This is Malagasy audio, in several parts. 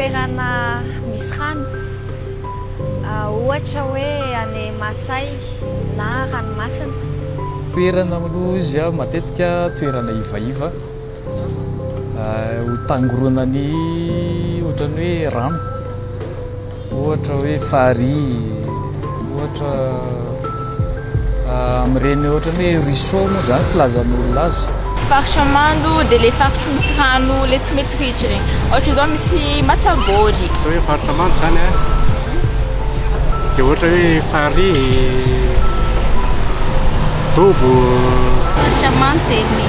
Toerana misy rano, ohatra hoe any Masay na ranomasina. Toerana aloha izy a, matetika toerana ivaiva ho tangoronan'ny ohatran'ny hoe rano, ohatra hoe farihy, ohatra amin'ireny ohatran'ny hoe ruisseau moa zany filazan'olona azy. Faritra mando dia le faritra misy rano le tsy mety ritra regny, ohatra zao misy Matsabory. Hoe faritra mando zany a, dia ohatra hoe farihy, dobo. Faritra mando dia ny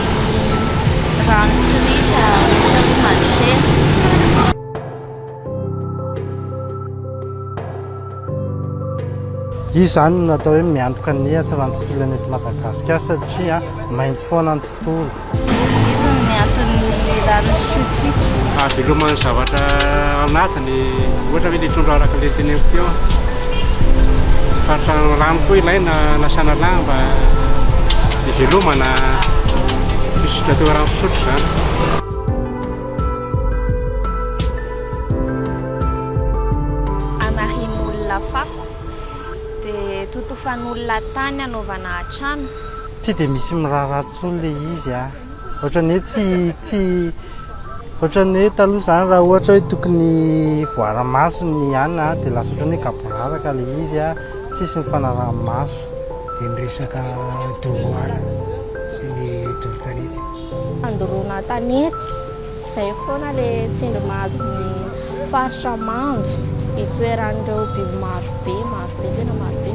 rano tsy ritra ohatra hoe Mandroseza. Izy izany no natao hoe miantoka ny hatsaran'ny tontolo iainana eto Madagasikara satria maitso foana ny tontolo. Izy no mianton'ny rano sotrointsika. Ahaveloman'ny zavatra anatiny, ohatra hoe ilay trondro araka ilay teneniko teo. Faritra rano koa ilaina anasana lamba, ivelomana, fisotro atao rano fisotro izany. Anarian'olona fako, dia totofan'olona tany hanaovana trano. Tsy dia misy miraharaha intsony ilay izy an. Ohatran'ny hoe tsy tsy ohatran'ny hoe taloha izany raha ohatra hoe tokony voara-maso ny anona dia lasa ohatran'ny hoe gaboraraka ilay izy an, tsisy ny fanaraha-maso. Dia ny resaka doro ala sy ny doro tanety. Fandoroana tanety. Izay foana ilay tsindry mahazo ny faritra mando itoeran'ireo biby marobe, marobe, tena marobe.